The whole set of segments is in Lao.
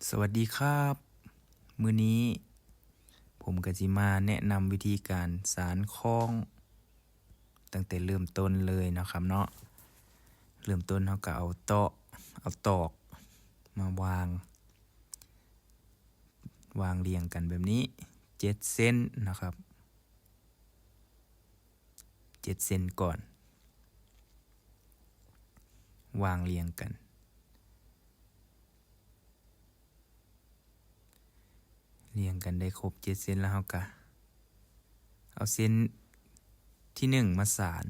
ສະຫວັດດີຄັບ ມື້ນີ້ຜົມກະຊິມາແນະນຳວິທີການສານຄ້ອງຕັ້ງແຕ່ເລີ່ມຕົ້ນເລີຍເນາະຄັບເນາະ. ເລີ່ມຕົ້ນເຮົາກະເອົາເຕາະ ເອົາຕອກມາວາງ ວາງລຽງກັນແບບນີ້ເຈັດເສັ້ນເນາະຄັບ. ເຈັດເສັ້ນກ່ອນ ວາງລຽງກັນ ລຽງກັນໄດ້ຄົບເຈັດເສັ້ນແລ້ວ ເຮົາກະເອົາເສັ້ນທີໜຶ່ງມາສານ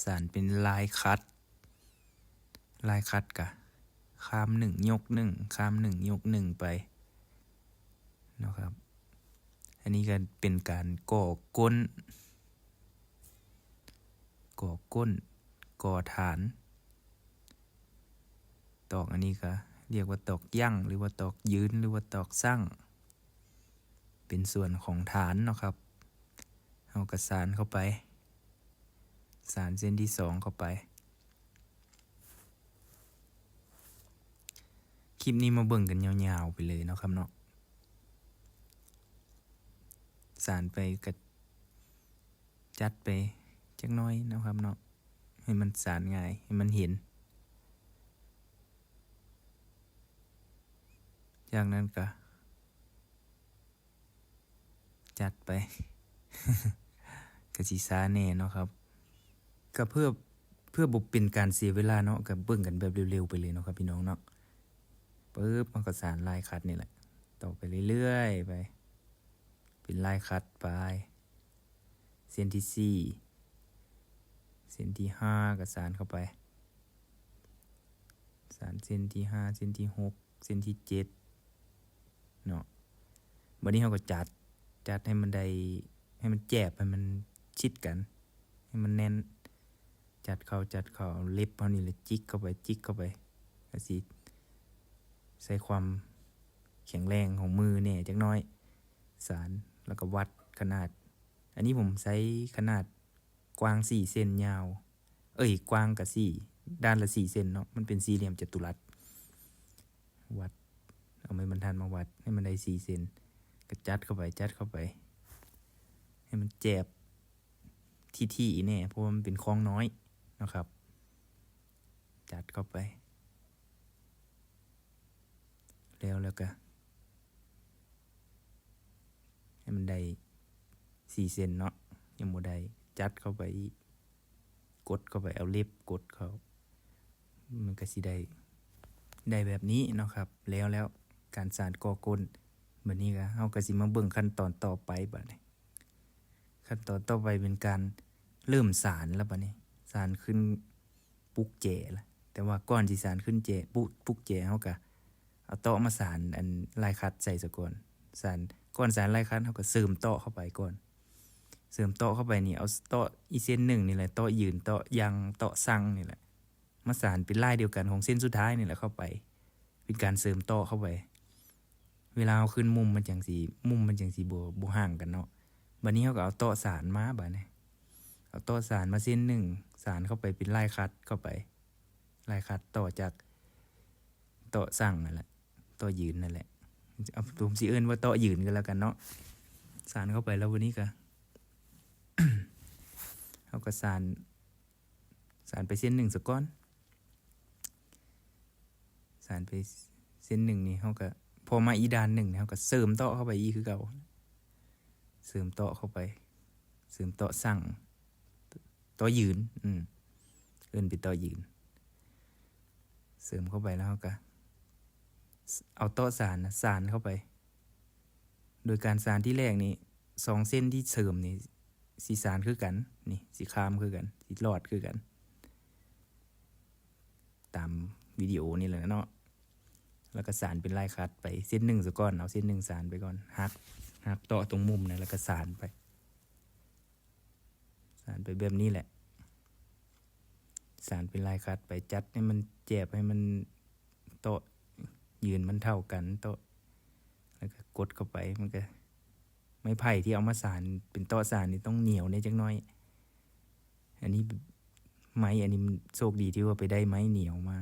ສານເປັນລາຍຂັດ ລາຍຂັດກະຂ້າມໜຶ່ງຍົກໜຶ່ງ ຂ້າມໜຶ່ງຍົກໜຶ່ງໄປເນາະຄັບ. ອັນນີ້ກະເປັນການກໍ່ກົ້ນ ກໍ່ກົ້ນ ກໍ່ຖານ. ຕອກອັນນີ້ກະຮຽກວ່າຕອກຢັ້ງ ຫຼືວ່າຕອກຢືນ ຫຼືວ່າຕອກຊັ່ງ ເປັນສ່ວນຂອງຖານເນາະຄັບ. ເຮົາກະສານເຂົ້າໄປ ສານເສັ້ນທີສອງເຂົ້າໄປ. ຄລິບນີ້ມາເບິ່ງກັນຍາວໆໄປເລີຍເນາະຄັບເນາະ. ສານໄປກະຈັດໄປຈັກໜ້ອຍເນາະຄັບເນາະ ໃຫ້ມັນສານງ່າຍ ໃຫ້ມັນເຫັນ. ຈາກນັ້ນກະ ຈັດໄປ ກະຊິຊ້າແດ່ເນາະຄັບ. ກະເພື່ອ ເພື່ອບໍ່ເປັນການເສຍເວລາເນາະ ກະເບິ່ງກັນແບບເລັວໆໄປເລີຍເນາະຄັບພີ່ນ້ອງເນາະ. ປຶບ ເຮົາກະສານລາຍຂັດນີ້ແຫຼະ ຕໍ່ໄປເລື້ອຍໆໄປ ເປັນລາຍຂັດໄປ ເສັ້ນທີສີ່ ເສັ້ນທີຫ້າກະສານເຂົ້າໄປ ສານເສັ້ນທີຫ້າ ເສັ້ນທີຫົກ ເສັ້ນທີເຈັດເນາະ. ບາດນີ້ເຮົາກະຈັດ ຈັດໃຫ້ມັນໄດ້ ໃຫ້ມັນແຈບ ໃຫ້ມັນຊິດກັນ ໃຫ້ມັນແໜ້ນ ຈັດເຂົ້າ ຈັດເຂົ້າ ເລັບເຮົານີ້ແຫຼະ ຈິກເຂົ້າໄປ ຈິກເຂົ້າໄປ ກະຊິໃຊ້ຄວາມແຂງແຮງຂອງມືແດ່ຈັກໜ້ອຍ ສານ ແລ້ວກະວັດຂະໜາດ. ອັນນີ້ຜົມໃຊ້ຂະໜາດກວ້າງສີ່ເຊັນ ຍາວ ເອີຍ ກວ້າງກະສີ່ ດ້ານລະສີ່ເຊັນເນາະ ມັນເປັນສີ່ຫຼ່ຽມຈະຕຸລັດ. ວັດ ເອົາໄມ້ບັນທັດມາວັດໃຫ້ມັນໄດ້ສີ່ເຊັນ ກະຈັດເຂົ້າໄປ ຈັດເຂົ້າໄປ ໃຫ້ມັນແຈບຖີ່ໆແດ່ ເພາະວ່າມັນເປັນຄ້ອງນ້ອຍເນາະຄັບ. ຈັດເຂົ້າໄປ ແລ້ວ ແລ້ວກະໃຫ້ມັນໄດ້ສີ່ເຊັນເນາະ ຍັງບໍ່ໄດ້ ຈັດເຂົ້າໄປອີກ ກົດເຂົ້າໄປ ເອົາເລັບກົດເຂົ້າ ມັນກະຊິໄດ້ ໄດ້ແບບນີ້ເນາະຄັບ. ແລ້ວ ແລ້ວການສານກໍ່ກົ້ນ ບາດນີ້ກະ ເຮົາກະຊິມາເບິ່ງຂັ້ນຕອນຕໍ່ໄປບາດນີ້. ຂັ້ນຕອນຕໍ່ໄປເປັນການເລີ່ມສານແລ້ວບາດນີ້ ສານຂຶ້ນປຸກແຈລະ ແຕ່ວ່າກ່ອນຊິສານຂຶ້ນແຈ ປຸກ ປຸກແຈ ເຮົາກະເອົາເຕາະມາສານອັນລາຍຂັດໃສ່ສາກ່ອນ. ສານ ກ່ອນສານລາຍຂັດ ເຮົາກະເສີມເຕາະເຂົ້າໄປກ່ອນ ເສີມເຕາະເຂົ້າໄປນີ້ ເອົາເຕາະອີກເສັ້ນໜຶ່ງນີ້ແຫຼະ ເຕາະຢືນ ເຕາະຢັ້ງ ເຕາະຊັ່ງນີ້ແຫຼະ ມາສານເປັນລາຍດຽວກັນຂອງເສັ້ນສຸດທ້າຍນີ້ແຫຼະເຂົ້າໄປ ເປັນການເສີມເຕາະເຂົ້າໄປ. ເວລາເຮົາຂຶ້ນມຸມມັນຈັ່ງຊິ ມຸມມັນຈັ່ງຊິບໍ່ ບໍ່ຫ່າງກັນເນາະ. ບາດນີ້ເຮົາກະເອົາເຕາະສານມາ ບາດນີ້ເອົາເຕາະສານມາເສັ້ນໜຶ່ງ ສານເຂົ້າໄປເປັນລາຍຂັດເຂົ້າໄປ ລາຍຂັດຕໍ່ຈາກເຕາະຊັ່ງນັ້ນແຫຼະ ເຕາະຢືນນັ້ນແຫຼະ ເອົາ ຜົມຊິເອີ້ນວ່າເຕາະຢືນກະແລ້ວກັນເນາະ. ສານເຂົ້າໄປແລ້ວ ບາດນີ້ກະ ເຮົາກະສານ ສານໄປເສັ້ນໜຶ່ງສາກ່ອນ ສານໄປເສັ້ນໜຶ່ງນີ້ ເຮົາກະ ພໍມາອີກດ້ານໜຶ່ງນີ້ ເຮົາກະເສີມເຕາະເຂົ້າໄປອີກຄືເກົ່າ ເສີມເຕາະເຂົ້າໄປ ເສີມເຕາະຊັ່ງ ເຕາະຢືນ ອືມ ເອີ້ນເປັນເຕາະຢືນ ເສີມເຂົ້າໄປແລ້ວ ເຮົາກະເອົາເຕາະສານນະ ສານເຂົ້າໄປ ໂດຍການສານທີແລກນີ້ ສອງເສັ້ນທີ່ເສີມນີ້ ຊິສານຄືກັນ ນີ້ ຊິຂ້າມຄືກັນ ຊິລອດຄືກັນ ຕາມວິດີໂອນີ້ແຫຼະເນາະ. ແລ້ວກະສານເປັນລາຍຂັດໄປເສັ້ນໜຶ່ງສາກ່ອນ ເອົາເສັ້ນໜຶ່ງສານໄປກ່ອນ ຫັກ ຫັກເຕາະຕົງມຸມນະ ແລ້ວກະສານໄປ ສານໄປແບບນີ້ແຫຼະ ສານເປັນລາຍຂັດໄປ ຈັດໃຫ້ມັນແຈບ ໃຫ້ມັນ ເຕາະຢືນມັນເທົ່າກັນ ເຕາະ ແລ້ວກະກົດເຂົ້າໄປ ມັນກະ ໄມ້ໄຜ່ທີ່ເອົາມາສານເປັນເຕາະສານນີ້ຕ້ອງໜຽວແດ່ຈັກໜ້ອຍ. ອັນນີ້ໄມ້ ອັນນີ້ມັນໂຊກດີທີ່ວ່າໄປໄດ້ໄມ້ໜຽວມາ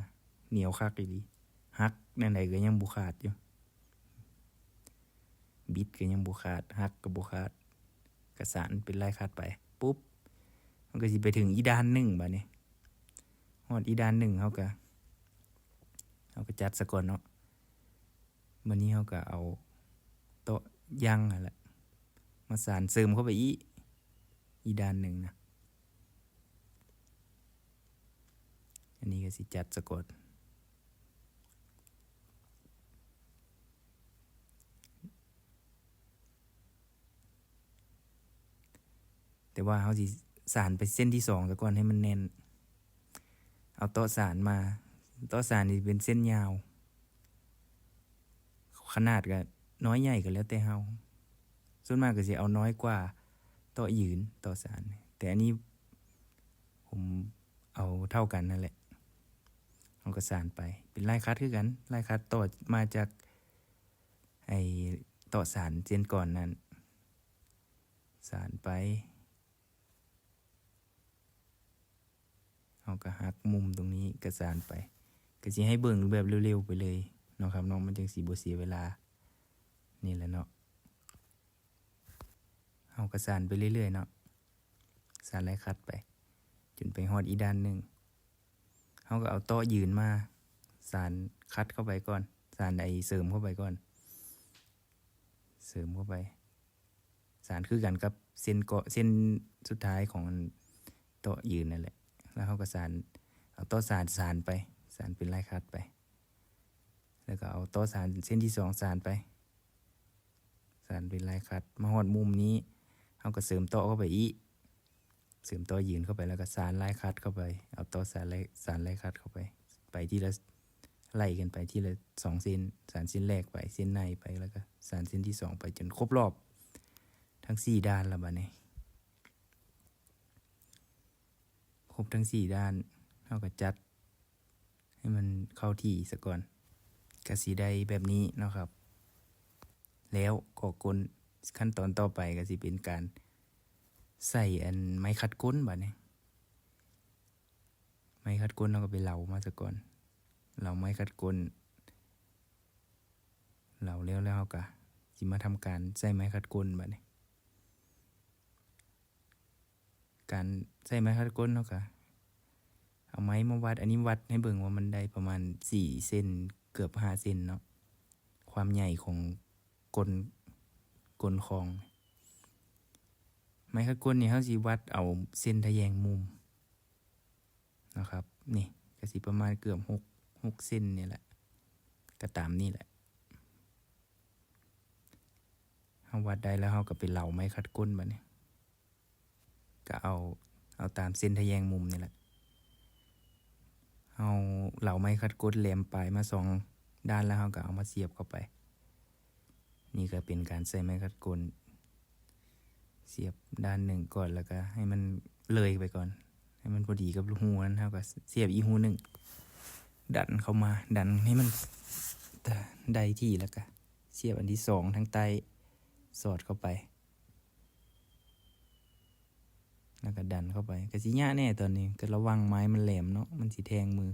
ໜຽວຄັກອີ່ຫຼີ ຫັກແນວໃດກະຍັງບໍ່ຂາດຢູ່. ບິດກໍຍັງບໍ່ຂາດ, ຫັກກໍບໍ່ຂາດ, ກໍສານເປັນລາຍຄັດໄປປຸບ, ມັນກໍຊິໄປເຖິງອີກດ້ານໜຶ່ງ. ບາດນີ້ຮອດອີກດ້ານໜຶ່ງ ເຮົາກໍ ເຮົາກໍຈັດສາກ່ອນເນາະ. ບາດນີ້ເຮົາກໍເອົາເຕາະຢາງຫັ້ນແຫຼະ ມາສານເສີມເຂົ້າໄປອີກ, ອີກດ້ານໜຶ່ງນະ. ອັນນີ້ກໍຊິຈັດສາກ່ອນ. ແຕ່ວ່າເຮົາຊິສານໄປເສັ້ນທີສອງສາກ່ອນໃຫ້ມັນແໜ້ນ. ເອົາເຕາະສານມາ, ເຕາະສານນີ້ເປັນເສັ້ນຍາວ, ຂະໜາດກໍນ້ອຍໃຫຍ່ກໍແລ້ວແຕ່ເຮົາ, ສ່ວນມາກກໍຊິເອົານ້ອຍກວ່າເຕາະຢືນ, ເຕາະສານ. ແຕ່ອັນນີ້ ຜົມເອົາເທົ່າກັນນັ້ນແຫຼະ. ເຮົາກໍສານໄປ ເປັນລາຍຄັດຄືກັນ, ລາຍຄັດຕໍ່ມາຈາກໄອ້ເຕາະສານເສັ້ນກ່ອນນັ້ນ, ສານໄປ. ເຮົາກໍຫັກມຸມຕົງນີ້ກໍສານໄປ. ກໍຊິໃຫ້ເບິ່ງແບບເລັວໆໄປເລີຍເນາະຄັບເນາະ, ມັນຈັ່ງຊິບໍ່ເສຍເວລາ. ນີ້ແຫຼະເນາະ. ເຮົາກໍສານໄປເລື້ອຍໆເນາະ, ສານລາຍຄັດໄປ ຈົນໄປຮອດອີກດ້ານໜຶ່ງ. ເຮົາກໍເອົາເຕາະຢືນມາສານຄັດເຂົ້າໄປກ່ອນ, ສານໄອ້ເສີມເຂົ້າໄປກ່ອນ, ເສີມເຂົ້າໄປ, ສານຄືກັນກັບເສັ້ນເກາະ ເສັ້ນສຸດທ້າຍຂອງອັນເຕາະຢືນນັ້ນແຫຼະ. ແລ້ວເຮົາກໍສານ ເອົາເຕາະສານ ສານໄປ, ສານເປັນລາຍຄັດໄປ. ແລ້ວກໍເອົາເຕາະສານເສັ້ນທີສອງສານໄປ, ສານເປັນລາຍຄັດ. ມາຮອດມຸມນີ້ ເຮົາກໍເສີມເຕາະເຂົ້າໄປອີກ, ເສີມເຕາະຢືນເຂົ້າໄປ ແລ້ວກໍສານລາຍຄັດເຂົ້າໄປ, ເອົາເຕາະສານລາຍ ສານລາຍຄັດເຂົ້າໄປ, ໄປທີລະ ໄລ່ກັນໄປທີລະສອງເສັ້ນ, ສານເສັ້ນແລກໄປ, ເສັ້ນໃນໄປ, ແລ້ວກໍສານເສັ້ນທີສອງໄປ ຈົນຄົບລອບທັງສີ່ດ້ານແລ້ວ. ບາດນີ້ຄົບທັງສີ່ດ້ານ ເຮົາກໍຈັດ ໃຫ້ມັນເຂົ້າທີ່ສາກ່ອນ ກະຊິໄດ້ແບບນີ້ເນາະຄັບ. ແລ້ວກໍກົ້ນ ຂັ້ນຕອນຕໍ່ໄປກະຊິເປັນການໃສ່ອັນໄມ້ຂັດກົ້ນ. ບາດນີ້ໄມ້ຂັດກົ້ນເຮົາກໍໄປເຫຼົາມາສາກ່ອນ, ເຫຼົາໄມ້ຂັດກົ້ນ, ເຫຼົາແລ້ວ ແລ້ວເຮົາກະຊິມາທຳການໃສ່ໄມ້ຂັດກົ້ນ. ບາດນີ້ ການໃສ່ໄມ້ຂັດກົ້ນ ເຮົາກະເອົາໄມ້ມາວັດ, ອັນນີ້ວັດໃຫ້ເບິ່ງວ່າມັນໄດ້ປະມານສີ່ເຊັນ ເກືອບຫ້າເຊັນເນາະ, ຄວາມໃຫຍ່ຂອງກົ້ນ ກົ້ນຂອງ. ໄມ້ຂັດກົ້ນນີ້ ເຮົາຊິວັດເອົາເສັ້ນທະແຍງມຸມ ເນາະຄັບ. ນີ້ກະຊິປະມານເກືອບຫົກ ຫົກເຊັນນີ້ແຫຼະ, ກະຕາມນີ້ແຫຼະ. ເຮົາວັດໄດ້ແລ້ວ ເຮົາກະໄປເຫຼົາໄມ້ຂັດກົ້ນ. ບາດນີ້ກະເອົາ ເອົາຕາມເສັ້ນທະແຍງມຸມນີ້ແຫຼະ. ເຮົາເຫຼົາໄມ້ຂັດກົ້ນແຫຼມປາຍມາສອງດ້ານ ແລ້ວເຮົາກະເອົາມາສຽບເຂົ້າໄປ. ນີ້ກະເປັນການໃສ່ໄມ້ຂັດກົ້ນ, ສຽບດ້ານໜຶ່ງກ່ອນ ແລ້ວກະໃຫ້ມັນເລີຍໄປກ່ອນ ໃຫ້ມັນພໍດີກັບຮູນັ້ນ, ເຮົາກະສຽບອີກຮູໜຶ່ງ ດັນເຂົ້າມາ, ດັນໃຫ້ມັນໄດ້ທີ່ ແລ້ວກະສຽບອັນທີສອງທາງໃຕ້ ສອດເຂົ້າໄປ. ແລ້ວກະດັນເຂົ້າໄປ. ກະຊິຍາກແດ່ຕອນນີ້, ກະລະວັງໄມ້ມັນແຫຼມເນາະ, ມັນຊິແທງມື.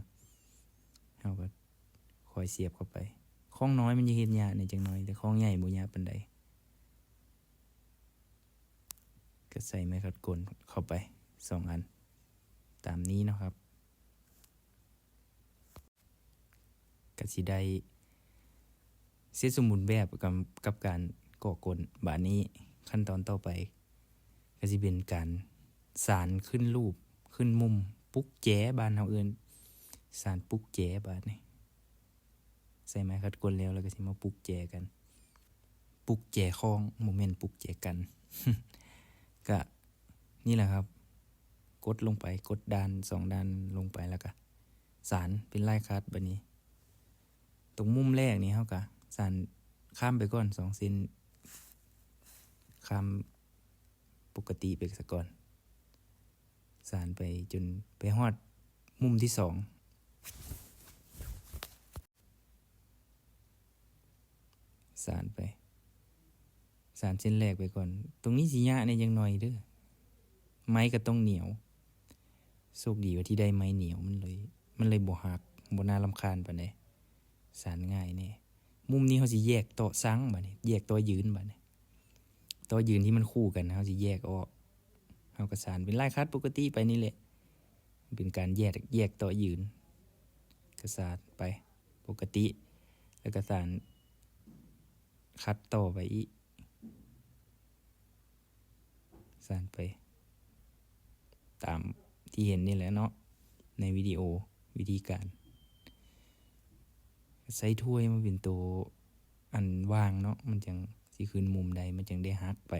ເຮົາກະຄ່ອຍສຽບເຂົ້າໄປ. ຂອງນ້ອຍມັນຈະເຮັດຍາກແດ່ຈັກໜ້ອຍ, ແຕ່ຂອງໃຫຍ່ບໍ່ຍາກປານໃດ. ກະໃສ່ໄມ້ຂັດກົ້ນເຂົ້າໄປສອງອັນ ຕາມນີ້ເນາະຄັບ. ກະຊິໄດ້ເສັດສົມບູນແບບກັບ ກັບການກໍ່ກົ້ນ. ບາດນີ້ຂັ້ນຕອນຕໍ່ໄປກະຊິເປັນການສານຂຶ້ນຮູບ ຂຶ້ນມຸມ, ປຸກແຈ, ບ້ານເຮົາເອີ້ນສານປຸກແຈ. ບາດນີ້ໃສ່ໄມ້ຂັດກົ້ນແລ້ວ ແລ້ວກະຊິມາປຸກແຈກັນ, ປຸກແຈຄ້ອງ, ບໍ່ແມ່ນປຸກແຈກັນ. ກະນີ້ແຫຼະຄັບ, ກົດລົງໄປ, ກົດດ້ານສອງດ້ານລົງໄປ ແລ້ວກະ ສານເປັນລາຍຄັດ. ບາດນີ້ຕົງມຸມແລກນີ້ ເຮົາກະສານຂ້າມໄປກ່ອນສອງເສັ້ນ, ຂ້າມປົກກະຕິໄປສາກ່ອນ, ສານໄປຈົນໄປຮອດມຸມທີສອງ, ສານໄປ ສານເສັ້ນແລກໄປກ່ອນ. ຕົງນີ້ຊິຍາກແດ່ຈັກໜ້ອຍເດີ້, ໄມ້ກະຕ້ອງໜຽວ. ໂຊກດີວ່າທີ່ໄດ້ໄມ້ໜຽວ ມັນເລີຍ ມັນເລີຍບໍ່ຫັກ, ບໍ່ໜ້າລຳຄານປານໃດ, ສານງ່າຍແດ່. ໝ ມຸມນີ້ເຮົາຊິແຍກໂຕະສັງບາດນີ້ ແຍກໂຕະຢືນບາດນີ້ ໂຕະຢືນທີ່ມັນຄູ່ກັນ ເຮົາຊິແຍກອອກ. ເຮົາກໍສານເປັນລາຍຂັດປົກກະຕິໄປນີ້ແຫຼະ ເປັນການແຍກ ແຍກໂຕະຢືນ ກໍສານໄປປົກກະຕິ ແລ້ວກໍສານຂັດຕໍ່ໄປອີກ. ສານໄປຕາມທີ່ເຫັນນີ້ແຫຼະເນາະ ໃນວິດີໂອ ວິທີການ. ໃຊ້ຖ້ວຍມາເປັນໂຕອັນວາງເນາະ ມັນຈັ່ງຊິຂຶ້ນມຸມໄດ້ ມັນຈັ່ງໄດ້ຫັກໄປ.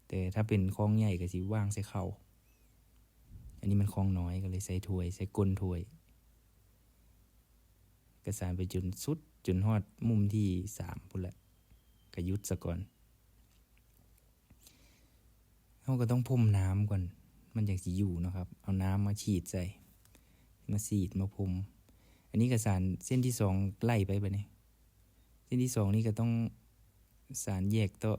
ແຕ່ຖ້າເປັນຂອງໃຫຍ່ກໍຊິວາງໃສ່ເຂົ້າ ອັນນີ້ມັນຂອງນ້ອຍ ກໍເລີຍໃຊ້ຖ້ວຍ ໃສ່ກົ້ນຖ້ວຍ. ກະສານໄປຈົນສຸດ ຈົນຮອດມຸມທີສາມພຸ້ນລະ ກະຢຸດສາກ່ອນ. ເຮົາກໍຕ້ອງພົມນ້ຳກ່ອນ ມັນຈັ່ງຊິຢູ່ເນາະຄັບ. ເອົານ້ຳມາສີດໃສ່ ມາສີດ ມາພົມ. ອັນນີ້ກະສານເສັ້ນທີສອງໄລ່ໄປບາດນີ້ ເສັ້ນທີສອງນີ້ກະຕ້ອງສານແຍກໂຕະ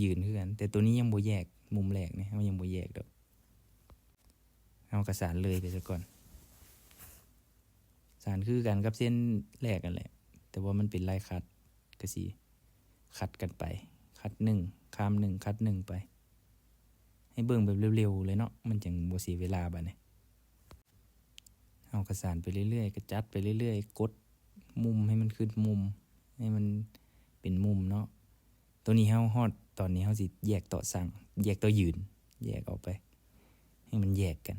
ຢືນຄືກັນ ແຕ່ໂຕນີ້ຍັງບໍ່ແຍກ ມຸມແລກນີ້ເຮົາຍັງບໍ່ແຍກດອກ. ເຮົາກະສານເລີຍໄປສາກ່ອນ. ສານຄືກັນກັບເສັ້ນແລກຫັ້ນແຫຼະ ແຕ່ວ່າມັນເປັນລາຍຂັດ ກະຊິຂັດກັນໄປ ຂັດໜຶ່ງ ຂ້າມໜຶ່ງ ຂັດໜຶ່ງໄປ ໃຫ້ເບິ່ງແບບເລັວໆເລີຍເນາະ ມັນຈັ່ງບໍ່ເສຍເວລາບາດນີ້. ເຮົາກະສານໄປເລື້ອຍໆ ກະຈັດໄປເລື້ອຍໆ ກົດມຸມໃຫ້ມັນຂຶ້ນມຸມ ໃຫ້ມັນເປັນມຸມເນາະ. ໂຕນີ້ເຮົາຮອດ ຕອນນີ້ເຮົາຊິແຍກໂຕະສັງ ແຍກໂຕະຢືນ ແຍກອອກໄປ ໃຫ້ມັນແຍກກັນ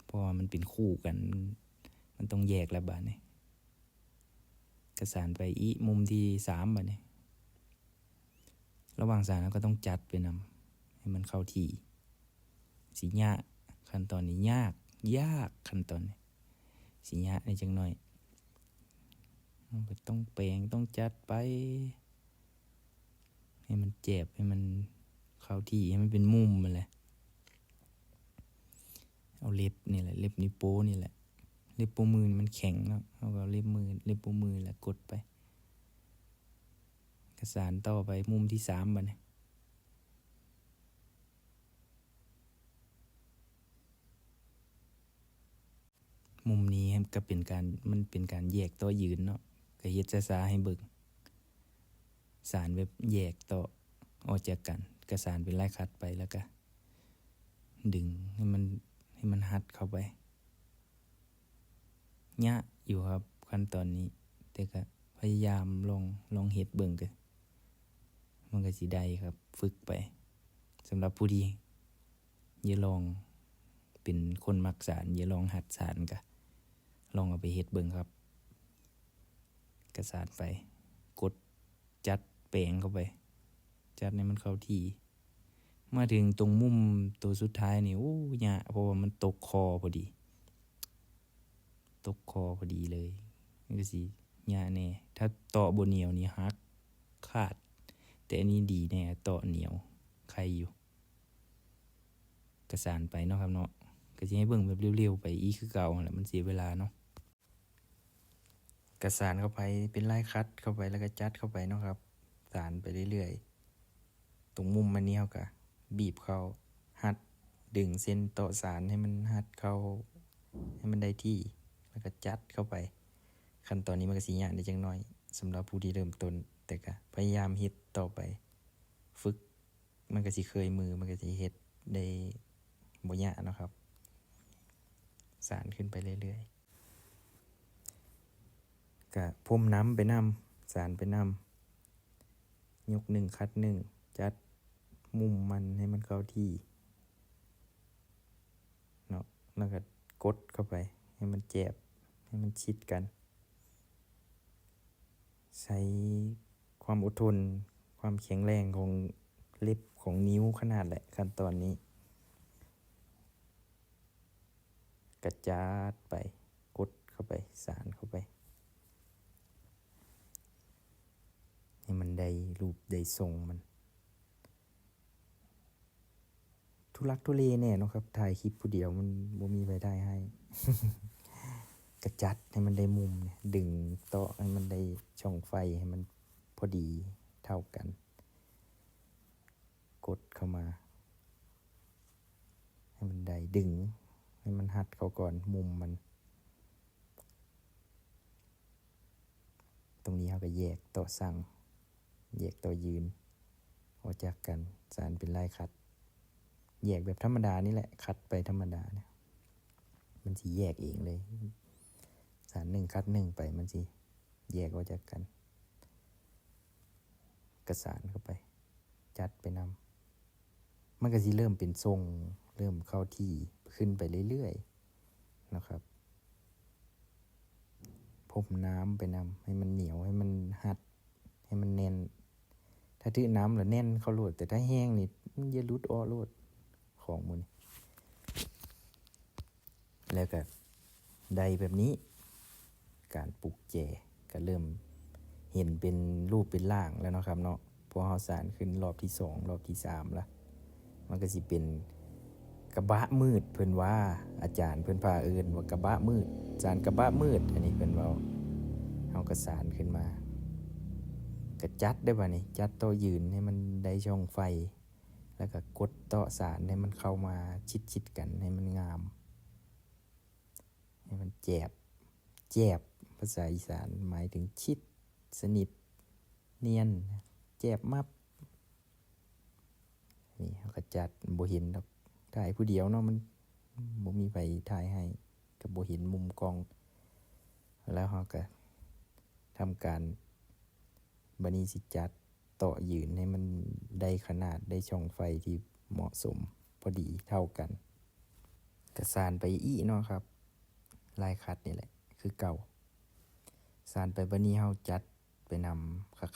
ເພາະວ່າມັນເປັນຄູ່ກັນ ມັນຕ້ອງແຍກແລ້ວບາດນີ້. ກະສານໄປອີກມຸມທີສາມບາດນີ້. ລະຫວ່າງສານເຮົາກະຕ້ອງຈັດໄປນຳ ໃຫ້ມັນເຂົ້າທີ່. ຊິຍາກ ຂັ້ນຕອນນີ້ຍາກ ຍາກ ຂັ້ນຕອນນີ້ຊິຍາກແດ່ຈັກໜ້ອຍ. ເຮົາກະຕ້ອງແປງ ຕ້ອງຈັດໄປ ໃຫ້ມັນແຈບ ໃຫ້ມັນເຂົ້າທີ່ ໃຫ້ມັນເປັນມຸມຫັ້ນແຫຼະ. ເອົາເລັບນີ້ແຫຼະ ເລັບນິ້ວໂປ້ນີ້ແຫຼະ ເລັບໂປ້ມືນີ້ມັນແຂງເນາະ ເຮົາກະເອົາເລັບມື ເລັບໂປ້ມືແຫຼະກົດໄປ. ກະສານຕໍ່ໄປມຸມທີສາມບາດນີ້. ມຸມນີ້ກະເປັນການ ມັນເປັນການແຍກໂຕະຢືນເນາະ ກະເຮັດຊ້າໆໃຫ້ເບິ່ງ. ສານແບບແຍກໂຕະອອກຈາກກັນ ກະສານເປັນລາຍຂັດໄປ ແລ້ວກະດຶງໃຫ້ມັນ ໃຫ້ມັນຮັດເຂົ້າໄປ. ຍາກຢູ່ຄັບຂັ້ນຕອນນີ້ ແຕ່ກະພະຍາຍາມລອງ ລອງເຮັດເບິ່ງ ກະ ມັນກະຊິໄດ້ຄັບ ຝຶກໄປ. ສຳລັບຜູ້ທີ່ຢາກລອງເປັນຄົນມັກສານ ຢາກລອງຫັດສານ ກະລອງເອົາໄປເຮັດເບິ່ງຄັບ. ກະສານໄປ ກົດຈັດແປງເຂົ້າໄປ ຈັດໃຫ້ມັນເຂົ້າທີ່. ມາເຖິງຕົງມຸມໂຕສຸດທ້າຍນີ້ ໂອ້ ຍາກ ເພາະວ່າມັນຕົກຄໍພໍດີ ຕົກຄໍພໍດີເລີຍ ມັນກະຊິຍາກແດ່. ຖ້າເຕາະບໍ່ໜຽວນີ້ຫັກຂາດ ແຕ່ອັນນີ້ດີແດ່ ເຕາະໜຽວ ໄຄຢູ່. ກະສານໄປເນາະຄັບເນາະ ກະຊິໃຫ້ເບິ່ງແບບເລັວໆໄປອີກຄືເກົ່າຫັ້ນແຫຼະ ມັນເສຍເວລາເນາະ. ກະສານເຂົ້າໄປ ເປັນລາຍຂັດເຂົ້າໄປ ແລ້ວກະຈັດເຂົ້າໄປເນາະຄັບ ສານໄປເລື້ອຍໆ. ຕົງມຸມມັນນີ້ເຮົາກະບີບເຂົ້າ ຮັດດຶງເສັ້ນເຕາະສານໃຫ້ມັນຮັດເຂົ້າ ໃຫ້ມັນໄດ້ທີ່ ແລ້ວກະຈັດເຂົ້າໄປ. ຂັ້ນຕອນນີ້ມັນກະຊິຍາກແດ່ຈັກໜ້ອຍ ສຳລັບຜູ້ທີ່ເລີ່ມຕົ້ນ ແຕ່ກະພະຍາຍາມເຮັດຕໍ່ໄປ ຝຶກ ມັນກະຊິເຄີຍມື ມັນກະຊິເຮັດໄດ້ບໍ່ຍາກເນາະຄັບ. ສານຂຶ້ນໄປເລື້ອຍໆ ກະພົມນ້ຳໄປນຳ ສານໄປນຳ ຍົກໜຶ່ງຂັດໜຶ່ງ ຈັດມຸມມັນໃຫ້ມັນເຂົ້າທີ່ເນາະ ແລ້ວກະກົດເຂົ້າໄປໃຫ້ມັນແຈບ ໃຫ້ມັນຊິດກັນ. ໃຊ້ຄວາມອົດທົນ ຄວາມແຂງແຮງຂອງເລັບຂອງນິ້ວຂະໜາດແຫຼະ ຂັ້ນຕອນນີ້. ກະຈັດໄປ ກົດເຂົ້າໄປ ສານເຂົ້າໄປ ໃຫ້ມັນໄດ້ຮູບໄດ້ຊົງມັນ. ທຸລັກທຸເລແດ່ເນາະຄັບ ຖ່າຍຄລິບຜູ້ດຽວ ມັນບໍ່ມີໃຜຖ່າຍໃຫ້. ກະຈັດໃຫ້ມັນໄດ້ມຸມ ດຶງເຕາະໃຫ້ມັນໄດ້ຊ່ອງໄຟ ໃຫ້ມັນພໍດີເທົ່າກັນ. ກົດເຂົ້າມາໃຫ້ມັນໄດ້ ດຶງໃຫ້ມັນຮັດເຂົ້າກ່ອນ ມຸມມັນ. ຕົງນີ້ເຮົາກະແຍກໂຕະສັງ ແຍກຕໍ່ຢືນອອກຈາກກັນ, ສານເປັນລາຍຂັດ, ແຍກແບບທຳມະດານີ້ແຫຼະ, ຂັດໄປທຳມະດານະ, ມັນຊິແຍກເອງເລີຍ, ສານໜຶ່ງຂັດໜຶ່ງໄປ ມັນຊິແຍກອອກຈາກກັນ, ກະສານເຂົ້າໄປ, ຈັດໄປນຳ, ມັນກະຊິເລີ່ມເປັນຊົງ, ເລີ່ມເຂົ້າທີ່ຂຶ້ນໄປເລື້ອຍໆ ເນາະຄັບ. ພົມນ້ຳໄປນຳ ໃຫ້ມັນໜຽວ, ໃຫ້ມັນຮັດ, ໃຫ້ມັນແໜ້ນ. ຖ້າຖືນ້ຳລະແໜ້ນເຂົ້າໂລດ, ແຕ່ຖ້າແຫ້ງນີ້ມັນຢ່າຫຼຸດອອກໂລດ ຂອງໝູ່ນີ້. ແລ້ວກະໄດ້ແບບນີ້, ການປູກແຈກະເລີ່ມເຫັນເປັນຮູບເປັນຮ່າງແລ້ວເນາະຄັບເນາະ. ພວກເຮົາສານຂຶ້ນຮອບທີສອງ ຮອບທີສາມລະ, ມັນກະຊິເປັນກະບະມືດ, ເພິ່ນວ່າ ອາຈານເພິ່ນພາເອີ້ນວ່າກະບະມືດ, ສານກະບະມືດ, ອັນນີ້ເພິ່ນເວົ້າ. ເຮົາກະສານຂຶ້ນມາ, ກະຈັດໄດ້ບາດນີ້, ຈັດເຕາະຢືນໃຫ້ມັນໄດ້ຊ່ອງໄຟ, ແລ້ວກະກົດເຕາະສານໃຫ້ມັນເຂົ້າມາຊິດໆກັນ ໃຫ້ມັນງາມ, ໃຫ້ມັນແຈບ. ແຈບ ພາສາອີສານໝາຍເຖິງຊິດ, ສະໜິດ, ນຽນ, ແຈບມັບ. ນີ້ເຮົາກະຈັດ, ບໍ່ເຫັນດອກ, ຖ່າຍຜູ້ດຽວເນາະ, ມັນບໍ່ມີໃຜຖ່າຍໃຫ້, ກະບໍ່ເຫັນມຸມກ້ອງ. ແລ້ວເຮົາກະທຳການ, ບາດນີ້ຊິຈັດເຕາະຢືນໃຫ້ມັນໄດ້ຂະໜາດ, ໄດ້ຊ່ອງໄຟທີ່ເໝາະສົມ, ພໍດີເທົ່າກັນ. ກະສານໄປອີກເນາະຄັບ, ລາຍຂັດນີ້ແຫຼະ ຄືເກົ່າ. ສານໄປ, ບາດນີ້ເຮົາຈັດໄປນຳ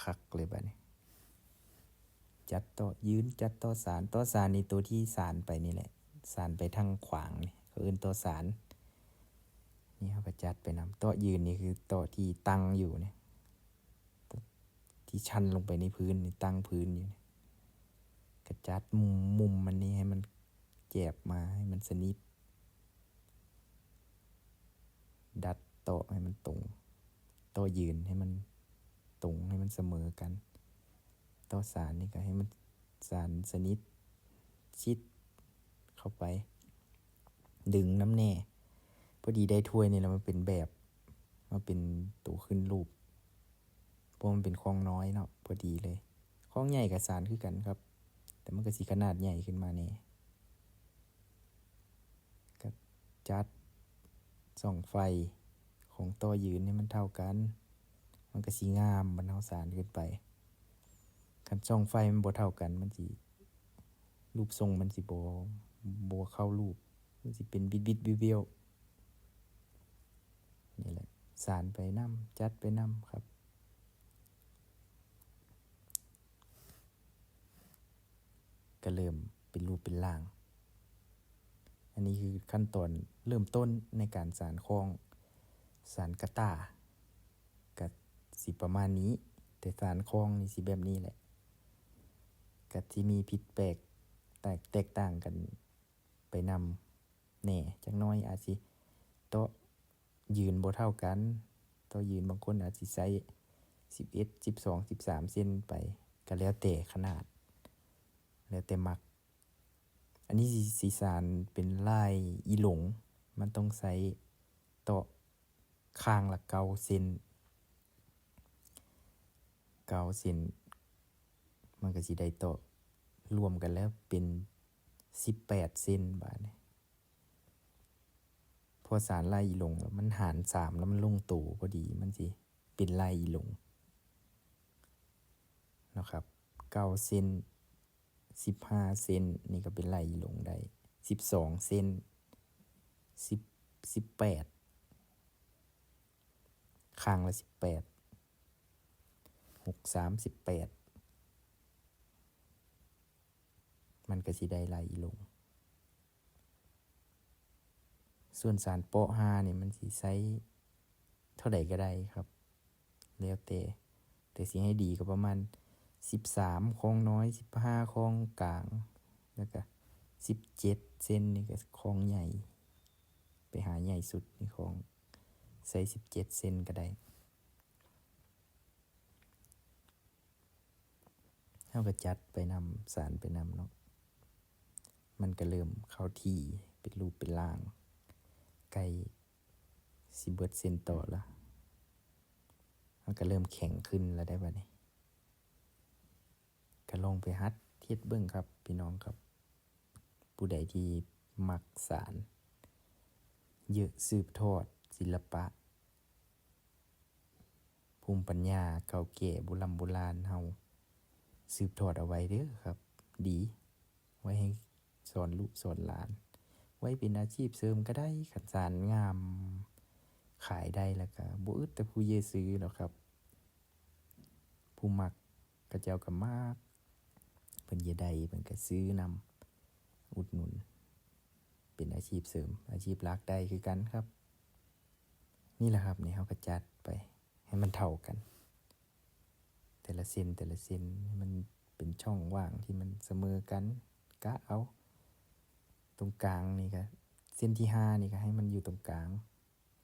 ຄັກໆເລີຍບາດນີ້. ຈັດເຕາະຢືນ, ຈັດເຕາະສານ, ເຕາະສານນີ້ໂຕທີ່ສານໄປນີ້ແຫຼະ, ສານໄປທາງຂວາງນີ້ ເຂົາເອີ້ນເຕາະສານ. ນີ້ເຮົາກະຈັດໄປນຳ. ເຕາະຢືນນີ້ຄືເຕາະທີ່ຕັ້ງຢູ່ນີ້, ທີ່ຊັນລົງໄປໃນພື້ນນີ້, ຕັ້ງພື້ນຢູ່ນີ້. ກະຈັດມຸມ, ມຸມມັນນີ້ໃຫ້ມັນແຈບມາ, ໃຫ້ມັນສະໜິດ. ດັດເຕາະໃຫ້ມັນຕົງ, ເຕາະຢືນໃຫ້ມັນຕົງ, ໃຫ້ມັນສະເໝີກັນ. ເຕາະສານນີ້ກະໃຫ້ມັນສານສະໜິດ, ຊິດເຂົ້າໄປ, ດຶງນຳແດ່. ພໍດີໄດ້ຖ້ວຍນີ້ລະມາເປັນແບບ, ມາເປັນໂຕຂຶ້ນຮູບ. ເພາະມັນເປັນຂອງນ້ອຍເນາະ, ພໍດີເລີຍ. ຂອງໃຫຍ່ກະສານຄືກັນຄັບ, ແຕ່ມັນກະຊິຂະໜາດໃຫຍ່ຂຶ້ນມາແດ່. ກະຈັດຊ່ອງໄຟຂອງເຕາະຢືນໃຫ້ມັນເທົ່າກັນ, ມັນກະຊິງາມ ບາດເຮົາສານຂຶ້ນໄປ. ຄັນຊ່ອງໄຟມັນບໍ່ເທົ່າກັນ, ມັນຊິ, ຮູບຊົງມັນຊິບໍ່, ບໍ່ເຂົ້າຮູບ, ມັນຊິເປັນບິດໆບ້ຽວໆ. ນີ້ແຫຼະ, ສານໄປນຳ, ຈັດໄປນຳຄັບ. ກະເລີ່ມເປັນຮູບເປັນຮ່າງ. ອັນນີ້ຄືຂັ້ນຕອນເລີ່ມຕົ້ນໃນການສານຄ້ອງ, ສານກະຕ່າ ກະຊິປະມານນີ້, ແຕ່ສານຄ້ອງນີ້ຊິແບບນີ້ແຫຼະ. ກະຊິມີຜິດແປກ ແຕກ, ແຕກຕ່າງກັນໄປນຳແດ່ຈັກໜ້ອຍ, ອາດຊິເຕາະ ຢືນບໍ່ເທົ່າກັນ, ເຕາະຢືນບາງຄົນອາດຊິໃຊ້ສິບເອັດ ສິບສອງ ສິບສາມເຊັນໄປ, ກະແລ້ວແຕ່ຂະໜາດ, ແລ້ວແຕ່ມັກ. ອັນນີ້ຊິ, ຊິສານເປັນລາຍອີ່ຫຼົງ, ມັນຕ້ອງໃຊ້ເຕາະຂ້າງລະເກົ້າເຊັນ, ເກົ້າເຊັນ, ມັນກະຊິໄດ້ເຕາະລວມກັນແລ້ວເປັນສິບແປດເຊັນບາດນີ້. ພໍສານລາຍອີ່ຫຼົງແລ້ວ ມັນຫານສາມແລ້ວ ມັນລົງໂຕພໍດີ, ມັນຊິເປັນລາຍອີ່ຫຼົງເນາະຄັບ. ເກົ້າເຊັນ, ສິບຫ້າເຊັນ, ນີ້ກໍເປັນລາຍອີ່ຫຼົງໄດ້. ສິບສອງເຊັນ, ສິບ, ສິບແປດ, ຂ້າງລະສິບແປດ, ຫົກສາມສິບແປດ, ມັນກໍຊິໄດ້ລາຍອີ່ຫຼົງ. ສ່ວນສານເປາະຫ້ານີ້ ມັນຊິໃຊ້ເທົ່າໃດກໍໄດ້ຄັບ, ແລ້ວແຕ່, ແຕ່ຊິໃຫ້ດີກໍປະມານສິບສາມ ຂອງນ້ອຍ, ສິບຫ້າ ຂອງກາງ, ແລ້ວກະສິບເຈັດເຊັນນີ້ກໍຂອງໃຫຍ່, ໄປຫາໃຫຍ່ສຸດນີ້ຂອງ, ໃຊ້ສິບເຈັດເຊັນກໍໄດ້. ເຮົາກໍຈັດໄປນຳ, ສານໄປນຳເນາະ, ມັນກໍເລີ່ມເຂົ້າທີ່ເປັນຮູບເປັນຮ່າງ, ໃກ້ຊິເບິດເສັ້ນຕໍ່ລະ, ມັນກໍເລີ່ມແຂງຂຶ້ນລະໄດ໋ບາດນີ້. ອງໄປຫັດເຮັດເບິ່ງຄັບ ພີ່ນ້ອງຄັບ. ຜູ້ໃດທີ່ມັກສານ ເຍາະ ສືບທອດສິລະປະ ພູມປັນຍາເກົ່າແກ່ໂບລຳໂບລານເຮົາ ສືບທອດເອົາໄວ້ເດີຄັບ ດີ ໄວ້ໃຫ້ສອນລູກສອນຫຼານ ໄວ້ເປັນອາຊີບເສີມກໍໄດ້. ຄັນສານງາມຂາຍໄດ້ແລ້ວກໍບໍ່ອຶດແຕ່ຜູ້ເຢຍຊື້ດອກຄັບ. ຜູ້ມັກ ເຂົາເຈົ້າກໍມັກ ເພິ່ນຢາກໄດ້ເພິ່ນກໍຊື້ນຳ ອຸດໜູນ ເປັນອາຊີບເສີມ ອາຊີບຫຼັກໄດ້ຄືກັນຄັບ. ນີ້ແຫຼະຄັບ ນີ້ເຮົາກໍຈັດໄປໃຫ້ມັນເທົ່າກັນ ແຕ່ລະເສັ້ນ ແຕ່ລະເສັ້ນ ໃຫ້ມັນເປັນຊ່ອງວ່າງທີ່ມັນສະເໝີກັນ ກະເອົາ ຕົງກາງນີ້ກໍ ເສັ້ນທີຫ້ານີ້ກໍໃຫ້ມັນຢູ່ຕົງກາງ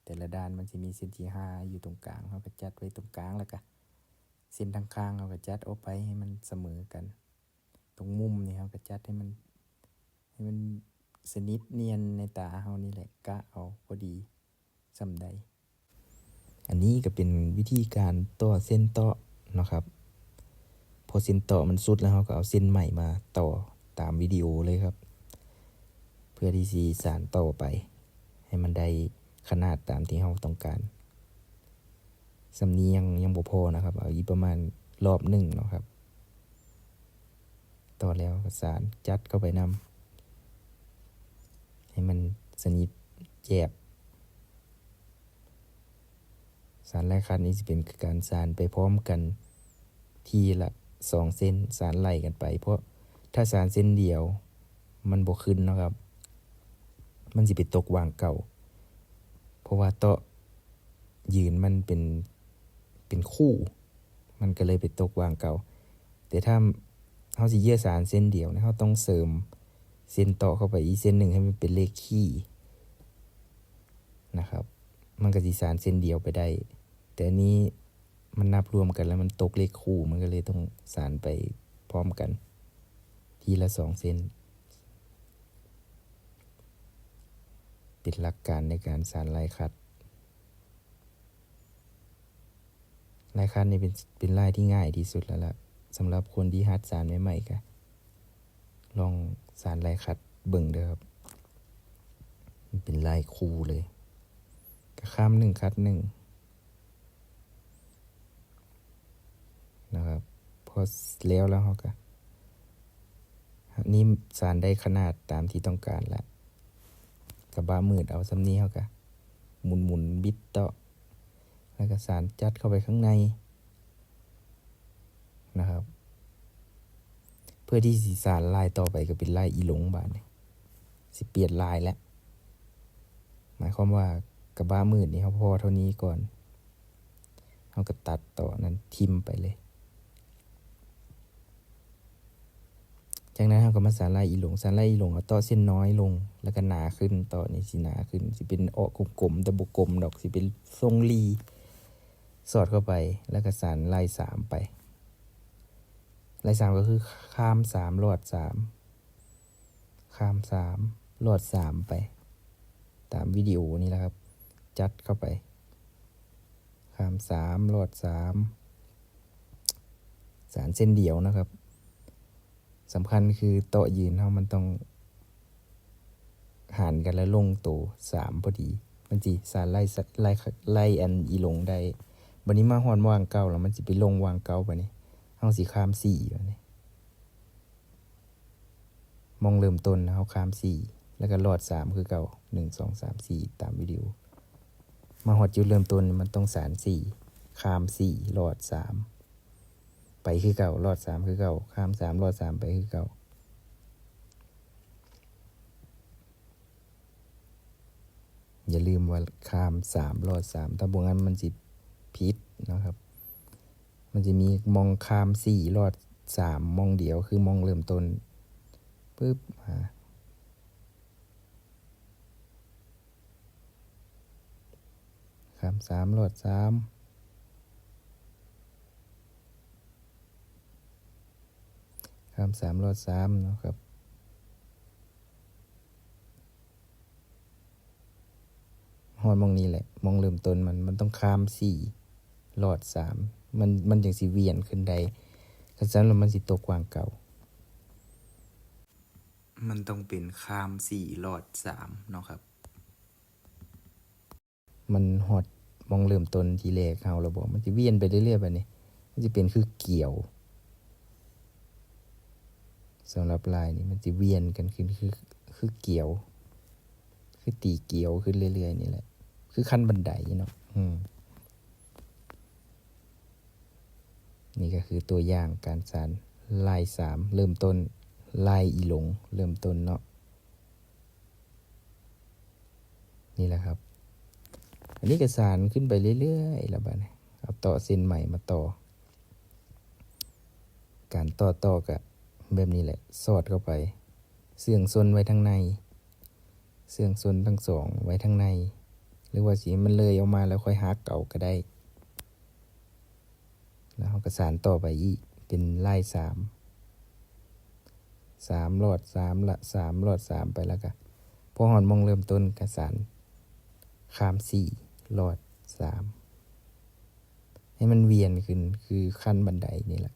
ແຕ່ລະດ້ານມັນຊິມີເສັ້ນທີຫ້າຢູ່ຕົງກາງ ເຮົາກໍຈັດໄວ້ຕົງກາງ ແລ້ວກໍເສັ້ນທາງຂ້າງເຮົາກໍຈັດອອກໄປໃຫ້ມັນສະເໝີກັນ. ຕົງມຸມນີ້ເຮົາກໍຈັດໃຫ້ມັນ ໃຫ້ມັນສະໜິດນຽນໃນຕາເຮົານີ້ແຫຼະ ກະເອົາພໍດີສ່ຳໃດ. ອັນນີ້ກໍເປັນວິທີການຕໍ່ເສັ້ນເຕາະເນາະຄັບ. ພໍເສັ້ນເຕາະມັນສຸດແລ້ວ ເຮົາກໍເອົາເສັ້ນໃໝ່ມາຕໍ່ຕາມວິດີໂອເລີຍຄັບ ເພື່ອທີ່ຊິສານຕໍ່ໄປໃຫ້ມັນໄດ້ຂະໜາດຕາມທີ່ເຮົາຕ້ອງການ. ສ່ຳນີ້ຍັງ ຍັງບໍ່ພໍນະຄັບ ເອົາອີກປະມານລອບໜຶ່ງເນາະຄັບ. ຕໍ່ແລ້ວກໍສານຈັດເຂົ້າໄປນຳ ໃຫ້ມັນສະໜິດແຈບ. ສານໄລ່ຂັດນີ້ຊິເປັນການສານໄປພ້ອມກັນທີລະສອງເສັ້ນ ສານໄລ່ກັນໄປ ເພາະຖ້າສານເສັ້ນດຽວມັນບໍ່ຂຶ້ນເນາະຄັບ ມັນຊິໄປຕົກວາງເກົ່າ ເພາະວ່າເຕາະ ຢືນມັນເປັນ ເປັນຄູ່ ມັນກໍເລີຍໄປຕົກວາງເກົ່າ. ແຕ່ຖ້າເຮົາຊິເຍືອສານເສັ້ນດຽວນະ ເຮົາຕ້ອງເສີມເສັ້ນເຕາະເຂົ້າໄປອີກເສັ້ນໜຶ່ງໃຫ້ມັນເປັນເລກຄີນະຄັບ ມັນກໍຊິສານເສັ້ນດຽວໄປໄດ້. ແຕ່ອັນນີ້ມັນນັບລວມກັນແລ້ວມັນຕົກເລກຄູ່ ມັນກໍເລີຍຕ້ອງສານໄປພ້ອມກັນທີລະສອງເສັ້ນ. ເປັນຫຼັກການໃນການສານລາຍຂັດ. ລາຍຂັດນີ້ເປັນ ເປັນລາຍທີ່ງ່າຍທີ່ສຸດແລ້ວລະ ສຳລັບຄົນທີ່ຫັດສານໃໝ່ໆ ກະລອງສານລາຍຂັດເບິ່ງເດີຄັບ. ມັນເປັນລາຍຄູ່ເລີຍ ກະຂ້າມໜຶ່ງຂັດໜຶ່ງ ນະຄັບ. ພໍແລ້ວແລ້ວເຮົາກະ ນີ້ສານໄດ້ຂະໜາດຕາມທີ່ຕ້ອງການລະ ກະບະມືດເອົາສ່ຳນີ້ ເຮົາກະໝຸນໆ ບິດເຕາະ ແລ້ວກະສານຈັດເຂົ້າໄປຂ້າງໃນນະຄັບ. ເພື່ອທີ່ຊິສານລາຍຕໍ່ໄປ ກະເປັນລາຍອີ່ຫຼົງບາດນີ້ ຊິປ່ຽນລາຍແລ້ວ. ໝາຍຄວາມວ່າກະບະມືດນີ້ເຮົາພໍເທົ່ານີ້ກ່ອນ ເຮົາກໍຕັດເຕາະນັ້ນຖິ້ມໄປເລີຍ. ຈາກນັ້ນເຮົາກໍມາສານລາຍອີ່ຫຼົງ ສານລາຍອີ່ຫຼົງ ເອົາເຕາະເສັ້ນນ້ອຍລົງ ແລ້ວກໍໜາຂຶ້ນ ເຕາະນີ້ຊິໜາຂຶ້ນ ຊິເປັນອອກກົມໆ ແຕ່ບໍ່ກົມດອກ ຊິເປັນຊົງລີ ສອດເຂົ້າໄປ ແລ້ວກໍສານລາຍສາມໄປ. ລາຍສາມກໍຄືຂ້າມສາມ ລອດສາມ ຂ້າມສາມ ລອດສາມໄປ ຕາມວິດີໂອນີ້ແຫຼະຄັບ ຈັດເຂົ້າໄປ ຂ້າມສາມ ລອດສາມ ສານເສັ້ນດຽວນະຄັບ. ສຳຄັນຄືເຕາະຢືນເຮົາມັນຕ້ອງຫານກັນ ແລ້ວລົງໂຕສາມພໍດີ ມັນຊິສານໄລ່ ໄລ່ ໄລ່ອັນອີ່ຫຼົງໄດ້. ບາດນີ້ມາຮອດວາງເກົ່າແລ້ວ ມັນຊິໄປລົງວາງເກົ່າ ບາດນີ້ເຮົາຊິຂ້າມສີ່ ບາດນີ້ ໝ່ອງເລີ່ມຕົ້ນເຮົາຂ້າມສີ່ ແລ້ວກໍລອດສາມຄືເກົ່າ ໜຶ່ງ ສອງ ສາມ ສີ່ ຕາມວິດີໂອ. ມາຮອດຈຸດເລີ່ມຕົ້ນ ມັນຕ້ອງສານສີ່ ຂ້າມສີ່ ລອດສາມ ໄປຄືເກົ່າ ລອດສາມຄືເກົ່າ ຂ້າມສາມ ລອດສາມ ໄປຄືເກົ່າ. ຢ່າລືມວ່າຂ້າມສາມ ລອດສາມ ຖ້າບໍ່ນັ້ນມັນຊິຜິດນະຄັບ. ມັນຊິມີໝ່ອງຂ້າມສີ່ ລອດສາມ ໝ່ອງດຽວ ຄືໝ່ອງເລີ່ມຕົ້ນ ປຶບ ຫາ ຂ້າມສາມ ລອດສາມ ຂ້າມສາມ ລອດສາມເນາະຄັບ. ຮອດໝ່ອງນີ້ແຫຼະ ໝ່ອງເລີ່ມຕົ້ນມັນ ມັນຕ້ອງຂ້າມສີ່ ລອດສາມ ມັນ ມັນຈຶ່ງຊິຫວຽນຂຶ້ນໄດ້. ຄັນຊັ້ນແລ້ວມັນຊິຕົກວາງເກົ່າ. ມັນຕ້ອງເປັນຄາມສີ່ລອດສາມເນາະຄັບ. ມັນຮອດໝ່ອງເລີ່ມຕົ້ນທີແລກເຮົາແລ້ວບໍ? ມັນຊິວຽນໄປເລື້ອຍໆ ບາດນີ້ ມັນຊິເປັນຄືກຽວ. ສຳລັບລາຍນີ້ມັນຊິວຽນກັນຂຶ້ນ ຄື ຄືກຽວ ຄືຕີກຽວຂຶ້ນເລື້ອຍໆ ນີ້ແຫຼະ ຄືຂັ້ນບັນໄດເນາະ. ອືມ ນີ້ກໍຄືຕົວຢ່າງການສານລາຍສາມ ເລີ່ມຕົ້ນ ລາຍອີ່ຫຼົງເລີ່ມຕົ້ນເນາະ. ນີ້ແຫຼະຄັບ ອັນນີ້ກໍສານຂຶ້ນໄປເລື້ອຍໆ ລະບາດນີ້ ເອົາເຕາະເສັ້ນໃໝ່ມາຕໍ່. ການຕໍ່ຕໍ່ກະແບບນີ້ແຫຼະ ສອດເຂົ້າໄປ ເຊື່ອງຊົນໄວ້ທາງໃນ ເຊື່ອງຊົນທັງສອງໄວ້ທາງໃນ ຫຼືວ່າຊິໃຫ້ມັນເລີຍອອກມາແລ້ວຄ່ອຍຫັກເອົາກໍໄດ້. ແລ້ວເຮົາກໍສານຕໍ່ໄປອີກ ເປັນລາຍສາມ ສາມລອດສາມລະ ສາມລອດສາມໄປ ແລ້ວກໍພໍຮອດໝ່ອງເລີ່ມຕົ້ນກໍສານຄາມສີ່ລອດສາມ ໃຫ້ມັນວຽນຂຶ້ນຄືຂັ້ນບັນໄດນີ້ລະ.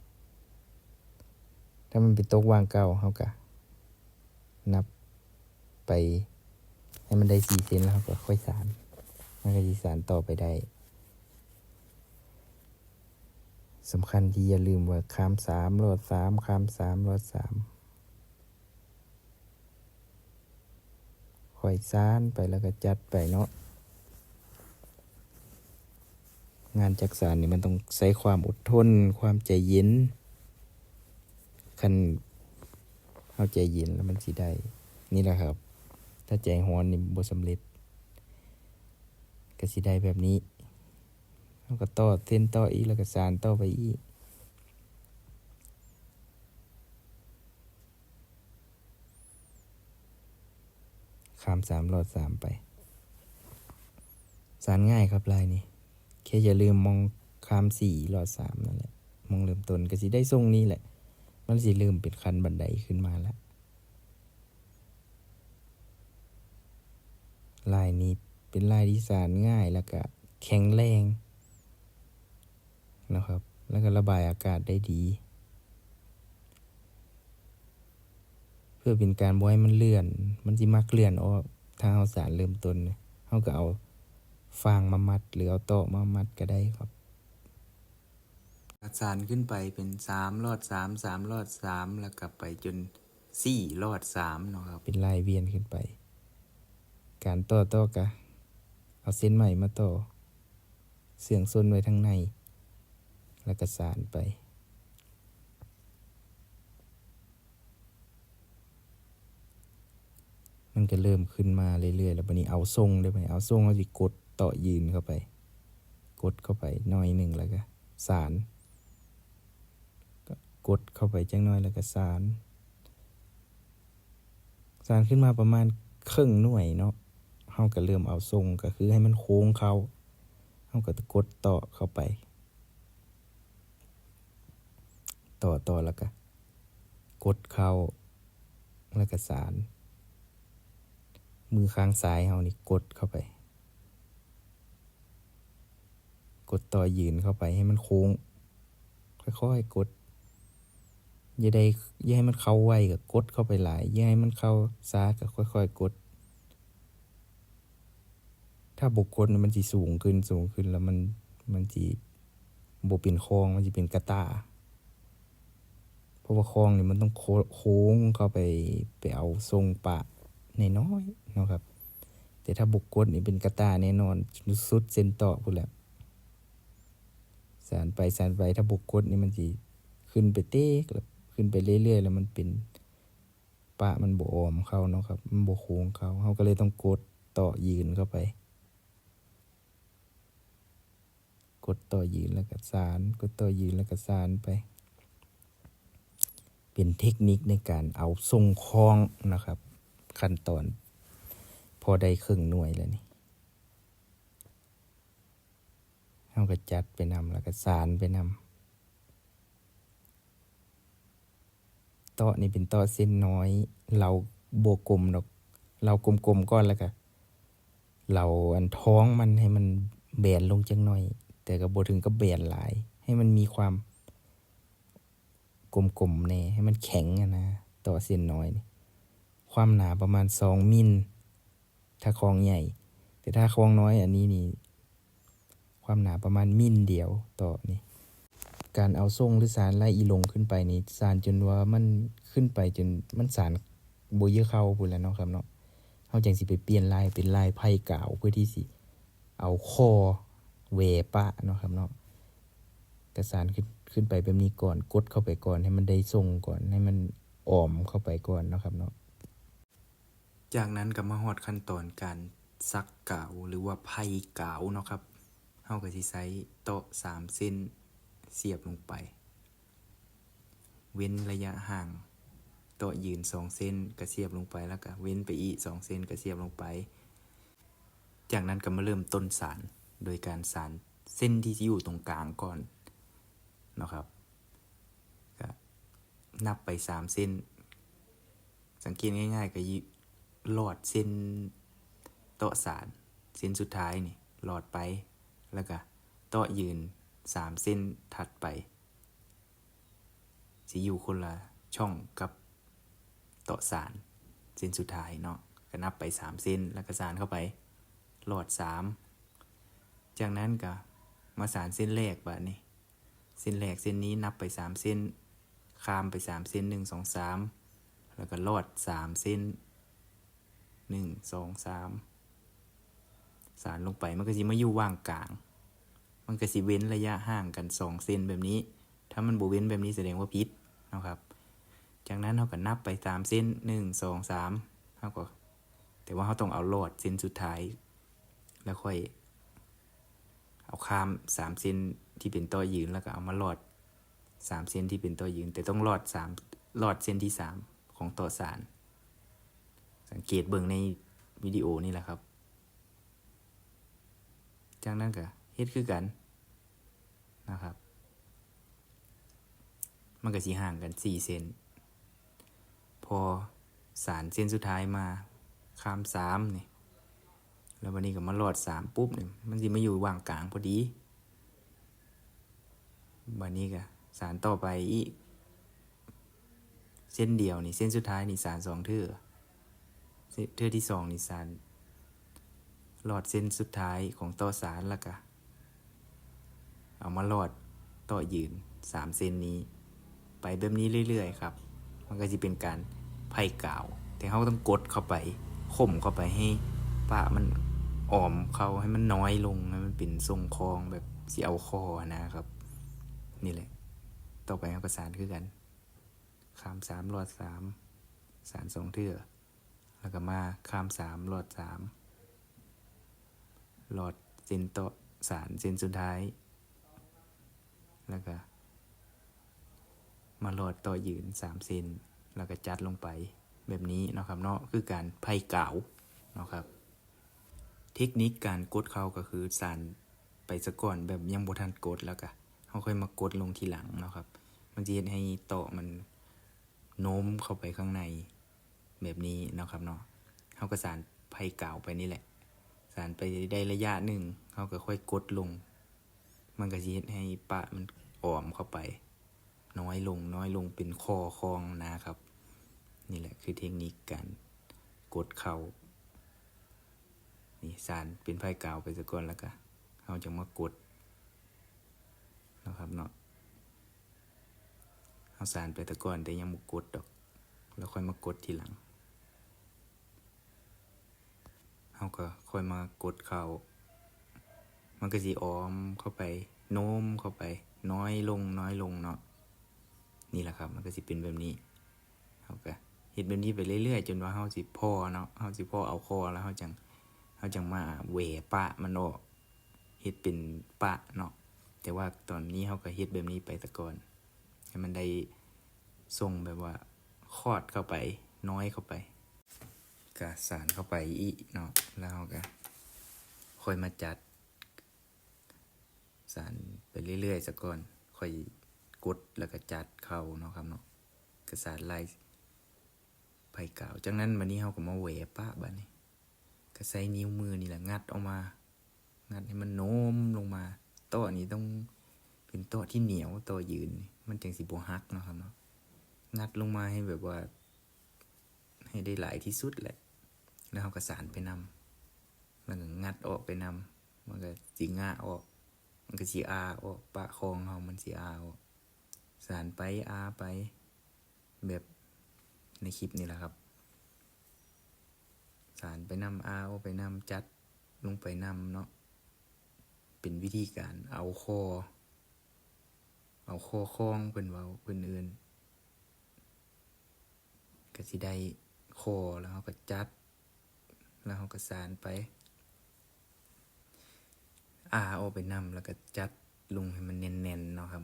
ຖ້າມັນໄປຕົກວາງເກົ່າ ເຮົາກໍນັບ ໄປໃຫ້ມັນໄດ້ສີ່ເສັ້ນ ແລ້ວເຮົາກໍຄ່ອຍສານ ມັນກໍຊິສານຕໍ່ໄປໄດ້. ສຳຄັນທີ່ຢ່າລືມວ່າຄາມສາມລອດສາມ ຄາມສາມລອດສາມ ຄ່ອຍສານໄປ ແລ້ວກໍຈັດໄປເນາະ. ງານຈັກສານນີ້ມັນຕ້ອງໃຊ້ຄວາມອົດທົນ ຄວາມໃຈເຢັນ. ຄັນເຮົາໃຈເຢັນແລ້ວມັນຊິໄດ້ ນີ້ແຫຼະຄັບ. ຖ້າໃຈຮ້ອນນີ້ບໍ່ສຳເລັດ ກໍຊິໄດ້ແບບນີ້. ເຮົາກໍຕໍ່ເສັ້ນຕໍ່ອີກ ແລ້ວກໍສານຕໍ່ໄປອີກ. ຂ້າມສາມລອດສາມໄປ. ສານງ່າຍຄັບລາຍນີ້ ແຄ່ຢ່າລືມໝ່ອງຂ້າມສີ່ລອດສາມນັ້ນແຫຼະ. ໝ່ອງເລີ່ມຕົ້ນກໍຊິໄດ້ຊົງນີ້ແຫຼະ ມັນຊິເລີ່ມເປັນຂັ້ນບັນໄດຂຶ້ນມາລະ. ລາຍນີ້ເປັນລາຍທີ່ສານງ່າຍ ແລ້ວກະແຂງແຮງເນາະຄັບ ແລ້ວກະລະບາຍອາກາດໄດ້ດີ. ເພື່ອເປັນການບໍ່ໃຫ້ມັນເລື່ອນ ມັນຊິມັກເລື່ອນອອກ ຖ້າເຮົາສານເລີ່ມຕົ້ນ ເຮົາກໍເອົາຟາງມາມັດ ຫຼືເອົາຕອກມາມັດກໍໄດ້ຄັບ. ສານຂຶ້ນໄປເປັນສາມລອດສາມ ສາມລອດສາມ ແລ້ວກໍໄປຈົນສີ່ລອດສາມເນາະຄັບ ເປັນລາຍວຽນຂຶ້ນໄປ. ການຕໍ່ ຕໍ່ກະເອົາເສັ້ນໄໝ່ມາຕໍ່ ເຊື່ອງຊົນໄວ້ທາງໃນ ແລ້ວກໍສານໄປ. ມັນກໍເລີ່ມຂຶ້ນມາເລື້ອຍໆ ແລ້ວບາດນີ້ເອົາຊົງເດີ້ ບາດນີ້ເອົາຊົງ ເຮົາຊິກົດເຕາະຢືນເຂົ້າໄປ ກົດເຂົ້າໄປໜ້ອຍໜຶ່ງ ແລ້ວກໍສານ ກໍກົດເຂົ້າໄປຈັກໜ້ອຍ ແລ້ວກໍສານ ສານຂຶ້ນມາປະມານເຄິ່ງໜ່ວຍເນາະ ເຮົາກໍເລີ່ມເອົາຊົງ ກໍຄືໃຫ້ມັນໂຄ້ງເຂົ້າ ເຮົາກໍກົດເຕາະເຂົ້າໄປ ເຕາະ ເຕາະ ແລ້ວກະກົດເຂົ້າ ແລ້ວກະສານ ມືຂ້າງຊ້າຍເຮົານີ້ກົດເຂົ້າໄປ ກົດເຕາະຢືນເຂົ້າໄປໃຫ້ມັນໂຄ້ງ ຄ່ອຍໆກົດ ຢ່າໄດ້ ຢ່າໃຫ້ມັນເຂົ້າໄວກໍກົດເຂົ້າໄປຫຼາຍ ຢ່າໃຫ້ມັນເຂົ້າຊ້າກໍຄ່ອຍໆກົດ. ຖ້າບໍ່ກົດນີ້ມັນຊິສູງຂຶ້ນ ສູງຂຶ້ນ ແລ້ວມັນ ມັນຊິບໍ່ເປັນຄອງ ມັນຊິເປັນກະຕ່າ ເພາະວ່າຄອງນີ້ມັນຕ້ອງໂຄ້ ໂຄ້ງເຂົ້າໄປ ໄປເອົາຊົງປະນ້ອຍໆເນາະຄັບ ແຕ່ຖ້າບໍ່ກົດນີ້ເປັນກະຕ່າແນ່ນອນ ສຸດເສັ້ນເຕາະພຸ້ນແຫຼະ. ສານໄປ ສານໄປ ຖ້າບໍ່ກົດນີ້ມັນຊິຂຶ້ນໄປເຕັກ ແລ້ວຂຶ້ນໄປເລື້ອຍໆ ແລ້ວມັນເປັນ ປະມັນບໍ່ອ້ອມເຂົ້າເນາະຄັບ ມັນບໍ່ໂຄ້ງເຂົ້າ ເຮົາກໍເລີຍຕ້ອງກົດເຕາະຢືນເຂົ້າໄປ ກົດເຕາະຢືນແລ້ວກໍສານ ກົດເຕາະຢືນແລ້ວກໍສານໄປ. ເປັນເທັກນິກໃນການເອົາຊົງຄອງເນາະຄັບ ຂັ້ນຕອນ ພໍໄດ້ເຄິ່ງໜ່ວຍແລ້ວນີ້ ເຮົາກໍຈັດໄປນຳ ແລ້ວກໍສານໄປນຳ. ເຕາະນີ້ເປັນເຕາະເສັ້ນນ້ອຍ ເລົາບໍ່ກົມດອກ ເລົາກົມໆກ່ອນ ແລ້ວກະເລົາອັນທ້ອງມັນໃຫ້ມັນແບນລົງຈັກໜ້ອຍ ແຕ່ກໍບໍ່ເຖິງກັບແບນຫຼາຍ ໃຫ້ມັນມີຄວາມ ກົມໆແດ່ ໃຫ້ມັນແຂງຫັ້ນນະ ເຕາະເສັ້ນນ້ອຍນີ້ ຄວາມໜາປະມານສອງມິນ ຖ້າຂອງໃຫຍ່ ແຕ່ຖ້າຂອງນ້ອຍອັນນີ້ນີ້ ຄວາມໜາປະມານມິນດຽວ ເຕາະນີ້. ການເອົາຊົງ ຫຼື ສານໄລ່ອີ່ຫຼົງຂຶ້ນໄປນີ້ ສານຈົນວ່າມັນຂຶ້ນໄປຈົນມັນສານບໍ່ເຍືອເຂົ້າພຸ້ນແຫຼະເນາະຄັບເນາະ. ເຮົາຈັ່ງຊິໄປປ່ຽນລາຍເປັນລາຍໄພກາວ ເພື່ອທີ່ຊິເອົາຂໍ້ແຫວປະເນາະຄັບເນາະ. ກະສານຂຶ້ນ ຂຶ້ນໄປແບບນີ້ກ່ອນ ກົດເຂົ້າໄປກ່ອນ ໃຫ້ມັນໄດ້ຊົງກ່ອນ ໃຫ້ມັນອອມເຂົ້າໄປກ່ອນເນາະຄັບເນາະ. ຈາກນັ້ນກໍມາຮອດຂັ້ນຕອນການສັກກາວ ຫຼືວ່າໄພກາວເນາະຄັບ. ເຮົາກໍຊິໃຊ້ເຕາະສາມເສັ້ນສຽບລົງໄປ ເວັ້ນໄລຍະຫ່າງເຕາະຢືນສອງເສັ້ນ ກະສຽບລົງໄປ ແລ້ວກະເວັ້ນໄປອີກສອງເສັ້ນ ກະສຽບລົງໄປ. ຈາກນັ້ນກໍມາເລີ່ມຕົ້ນສານ ໂດຍການສານເສັ້ນທີ່ຢູ່ຕົງກາງກ່ອນເນາະຄັບ. ກະນັບໄປສາມເສັ້ນ ສັງເກດງ່າຍໆ ກໍລອດເສັ້ນເຕາະສານ ເສັ້ນສຸດທ້າຍນີ້ລອດໄປ ແລ້ວກະເຕາະຢືນສາມເສັ້ນຖັດໄປ ຊິຢູ່ຄົນລະຊ່ອງກັບເຕາະສານເສັ້ນສຸດທ້າຍເນາະ. ກະນັບໄປສາມເສັ້ນ ແລ້ວກະສານເຂົ້າໄປ ລອດສາມ. ຈາກນັ້ນກະມາສານເສັ້ນແລກບາດນີ້ ເສັ້ນແລກເສັ້ນນີ້ນັບໄປສາມເສັ້ນ ຂ້າມໄປສາມເສັ້ນ ໜຶ່ງ ສອງ ສາມ ແລ້ວກໍລອດສາມເສັ້ນ ໜຶ່ງ ສອງ ສາມ ສານລົງໄປ ມັນກໍຊິມາຢູ່ຫວ່າງກາງ ມັນກໍຊິເວັ້ນໄລຍະຫ່າງກັນສອງເສັ້ນແບບນີ້. ຖ້າມັນບໍ່ເວັ້ນແບບນີ້ສະແດງວ່າຜິດເນາະຄັບ. ຈາກນັ້ນເຮົາກໍນັບໄປສາມເສັ້ນ ໜຶ່ງ ສອງ ສາມ ເຮົາກໍ ແຕ່ວ່າເຮົາຕ້ອງເອົາລອດເສັ້ນສຸດທ້າຍ ແລ້ວຄ່ອຍ ເອົາຂ້າມສາມເສັ້ນທີ່ເປັນເຕາະຢືນ ແລ້ວກໍເອົາມາລອດສາມເສັ້ນທີ່ເປັນເຕາະຢືນ ແຕ່ຕ້ອງລອດສາມ ລອດເສັ້ນທີສາມຂອງເຕາະສານ. ສັງເກດເບິ່ງໃນວິດີໂອນີ້ແຫຼະຄັບ. ຈາກນັ້ນກໍເຮັດຄືກັນນະຄັບ. ມັນກໍຊິຫ່າງກັນສີ່ເສັ້ນ. ພໍສານເສັ້ນສຸດທ້າຍມາຂ້າມສາມນີ້ ແລ້ວບາດນີ້ກໍມາລອດສາມປຸບນີ້ ມັນຊິມາຢູ່ຫວ່າງກາງພໍດີ. ບາດນີ້ກໍສານຕໍ່ໄປອີກເສັ້ນດຽວນີ້ ເສັ້ນສຸດທ້າຍນີ້ສານສອງເທື່ອ. ເທື່ອທີສອງນີ້ສານລອດເສັ້ນສຸດທ້າຍຂອງເຕາະສານ ແລ້ວກະເອົາມາລອດເຕາະຢືນສາມເສັ້ນນີ້ ໄປແບບນີ້ເລື້ອຍໆຄັບ. ມັນກໍຊິເປັນການໄພກາວ ແຕ່ເຮົາຕ້ອງກົດເຂົ້າໄປ ຂົມເຂົ້າໄປໃຫ້ປະມັນອອມເຂົ້າ ໃຫ້ມັນນ້ອຍລົງ ໃຫ້ມັນເປັນຊົງຄອງແບບຊິເອົາຄໍ່ຫັ້ນນະຄັບ. ນີ້ແຫຼະ ຕໍ່ໄປເຮົາກໍສານຄືກັນ ຂ້າມສາມ ລອດສາມ ສານສອງເທື່ອ. ແລ້ວກໍມາຂ້າມສາມ ລອດສາມ ລອດເສັ້ນເຕາະສານເສັ້ນສຸດທ້າຍ ແລ້ວກໍມາລອດເຕາະຢືນສາມເສັ້ນ ແລ້ວກໍຈັດລົງໄປແບບນີ້ເນາະຄັບເນາະ ຄືການໄພກາວເນາະຄັບ. ເທັກນິກການກົດເຂົ້າກໍຄືສານໄປສະກ່ອນ ແບບຍັງບໍ່ທັນກົດ ແລ້ວກໍເຮົາຄ່ອຍມາກົດລົງທີຫຼັງເນາະຄັບ. ມັນຊິເຮັດໃຫ້ເຕາະມັນໂນ້ມເຂົ້າໄປຂ້າງໃນ ແບບນີ້ເນາະຄັບເນາະ. ເຮົາກໍສານໄພກາວໄປນີ້ແຫຼະ ສານໄປໄດ້ໄລຍະໜຶ່ງ ເຮົາກໍຄ່ອຍກົດລົງ ມັນກໍຊິເຮັດໃຫ້ປະມັນອອມເຂົ້າໄປ ນ້ອຍລົງ ນ້ອຍລົງ ເປັນຄໍ່ຄອງນະຄັບ. ນີ້ແຫຼະຄືເທັກນິກການກົດເຂົ້າ. ນີ້ສານເປັນໄພກາວໄປສາກ່ອນ ແລ້ວກໍເຮົາຈັ່ງມາກົດເນາະຄັບເນາະ. ເຮົາສານໄປແຕ່ກ່ອນ ແຕ່ຍັງບໍ່ກົດດອກ ແລ້ວຄ່ອຍມາກົດທີຫຼັງ. ເຮົາກໍຄ່ອຍມາກົດເຂົ້າ ມັນກໍຊິອອມເຂົ້າໄປ ໂນ້ມເຂົ້າໄປ ນ້ອຍລົງ ນ້ອຍລົງເນາະ. ນີ້ແຫຼະຄັບ ມັນກໍຊິເປັນແບບນີ້. ເຮົາກໍເຮັດແບບນີ້ໄປເລື້ອຍໆ ຈົນວ່າເຮົາຊິພໍເນາະ ເຮົາຊິພໍເອົາຄໍ່ ແລ້ວເຮົາຈັ່ງ ເຮົາຈັ່ງມາແຫວປະມັນອອກ ເຮັດເປັນປະເນາະ. ແຕ່ວ່າຕອນນີ້ເຮົາກໍເຮັດແບບນີ້ໄປສາກ່ອນ ໃຫ້ມັນໄດ້ຊົງແບບວ່າຂອດເຂົ້າໄປ ນ້ອຍເຂົ້າໄປ ກະສານເຂົ້າໄປອີກເນາະ. ແລ້ວເຮົາກະຄ່ອຍມາຈັດ ສານໄປເລື້ອຍໆສາກ່ອນ ຄ່ອຍກົດ ແລ້ວກະຈັດເຂົ້າເນາະຄັບເນາະ. ກະສານລາຍໄພກາວ. ຈາກນັ້ນບາດນີ້ເຮົາກໍມາແຫວປະ ບາດນີ້ ກະໃຊ້ນິ້ວມືນີ້ແຫຼະ ງັດອອກມາ ງັດໃຫ້ມັນໂນ້ມລົງມາ. ເຕາະນີ້ຕ້ອງເປັນເຕາະທີ່ໜຽວ ເຕາະຢືນນີ້ ມັນຈັ່ງຊິບໍ່ຫັກເນາະຄັບເນາະ. ງັດລົງມາໃຫ້ແບບວ່າ ໃຫ້ໄດ້ຫຼາຍທີ່ສຸດແຫຼະ ແລ້ວເຮົາກໍສານໄປນຳ ແລ້ວກໍງັດອອກໄປນຳ ມັນກໍຊິງະອອກ ມັນກໍຊິອາອອກ ປະຂອງເຮົາມັນຊິອາອອກ ສານໄປອາໄປ ແບບໃນຄລິບນີ້ແຫຼະຄັບ ສານໄປນຳ ອາອອກໄປນຳ ຈັດລົງໄປນຳເນາະ. ເປັນວິທີການເອົາຂໍ້ ເອົາຂໍ້ຂອງ ເພິ່ນເວົ້າ ເພິ່ນເອີ້ນ ກໍຊິໄດ້ຂໍ້ ແລ້ວເຮົາກໍຈັດ ແລ້ວເຮົາກໍສານໄປ ອາອອກໄປນຳ ແລ້ວກໍຈັດລົງໃຫ້ມັນແໜ້ນໆເນາະຄັບ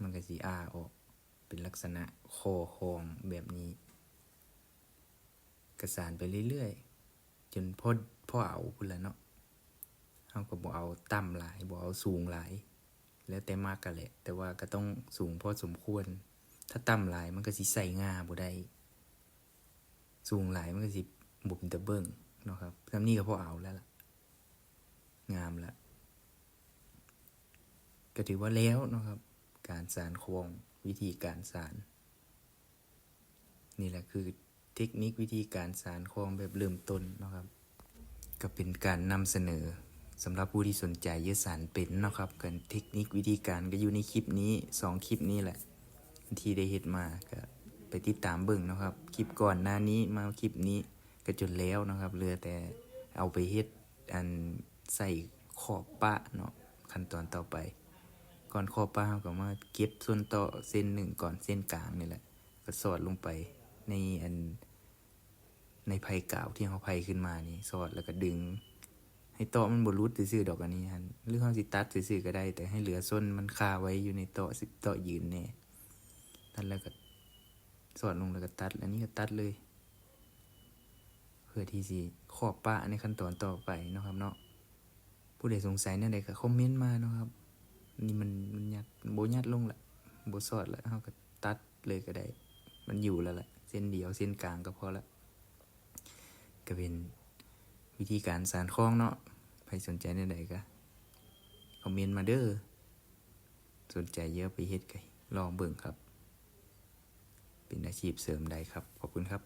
ມັນກໍຊິອາອອກເປັນລັກສະນະຂໍ້ຂອງແບບນີ້ ກໍສານໄປເລື້ອຍໆ ຈົນພໍ ພໍເອົາພຸ້ນລະເນາະ. ເຮົາກໍບໍ່ເອົາຕ່ຳຫຼາຍ ບໍ່ເອົາສູງຫຼາຍ ແລ້ວແຕ່ມັກຫັ້ນແຫຼະ ແຕ່ວ່າກໍຕ້ອງສູງພໍສົມຄວນ ຖ້າຕ່ຳຫຼາຍມັນກໍຊິໃສ່ງ່າບໍ່ໄດ້ ສູງຫຼາຍມັນກໍຊິບໍ່ເປັນຕາເບິ່ງເນາະຄັບ. ສ່ຳນີ້ກໍພໍເອົາແລ້ວລະ ງາມລະ ກໍຖືວ່າແລ້ວເນາະຄັບ ການສານຂອງ ວິທີການສານ. ນີ້ແຫຼະຄືເຕັກນິກວິທີການສານຂອງແບບເລີ່ມຕົ້ນເນາະຄັບ ກໍເປັນການນຳສະເໜີສຳລັບຜູ້ທີ່ສົນໃຈຢາກສານເປັນເນາະຄັບ. ການເຕັກນິກວິທີການກໍຢູ່ໃນຄລິບນີ້ ສອງຄລິບນີ້ແຫຼະ ທີ່ໄດ້ເຮັດມາ ກໍໄປຕິດຕາມເບິ່ງເນາະຄັບ. ຄລິບກ່ອນໜ້ານີ້ມາຄລິບນີ້ກໍຈົນແລ້ວເນາະຄັບ ເຫຼືອແຕ່ເອົາໄປເຮັດອັນໃສ່ຂອບປະເນາະ. ຂັ້ນຕອນຕໍ່ໄປ ກ່ອນຂອບປະ ເຮົາກໍມາເກັບສ່ວນຕໍ່ເສັ້ນໜຶ່ງກ່ອນ ເສັ້ນກາງນີ້ແຫຼະ ກໍສອດລົງໄປໃນອັນ ໃນໄພກາວທີ່ເຮົາໄພຂຶ້ນມານີ້ ສອດແລ້ວກໍດຶງໃຫ້ເຕາະມັນບໍ່ຫຼຸດຊື່ໆດອກ ອັນນີ້ຫັ້ນ ຫຼືເຮົາຊິຕັດຊື່ໆກໍໄດ້ ແຕ່ໃຫ້ເຫຼືອສົ້ນມັນຄາໄວ້ຢູ່ໃນເຕາະ ເຕາະຢືນແດ່. ຕັດແລ້ວກໍສອດລົງ ແລ້ວກໍຕັດ ອັນນີ້ກໍຕັດເລີຍ ເພື່ອທີ່ຊິຂອບປະໃນຂັ້ນຕອນຕໍ່ໄປເນາະຄັບເນາະ. ຜູ້ໃດສົງໄສແນວໃດກໍຄອມເມັນມາເນາະຄັບ. ນີ້ມັນ ມັນຍັດ ບໍ່ຍັດລົງລະ ບໍ່ສອດລະ ເຮົາກໍຕັດເລີຍກໍໄດ້ ມັນຢູ່ແລ້ວລະ ເສັ້ນດຽວເສັ້ນກາງກໍພໍລະ. ກໍເປັນວິທີການສານຂອງເນາະ ໃຜສົນໃຈແນວໃດກໍຄອມເມັນມາເດີ. ສົນໃຈຢາກໄປເຮັດກໍລອງເບິ່ງຄັບ ເປັນອາຊີບເສີມໄດ້ຄັບ. ຂອບຄຸນຄັບ.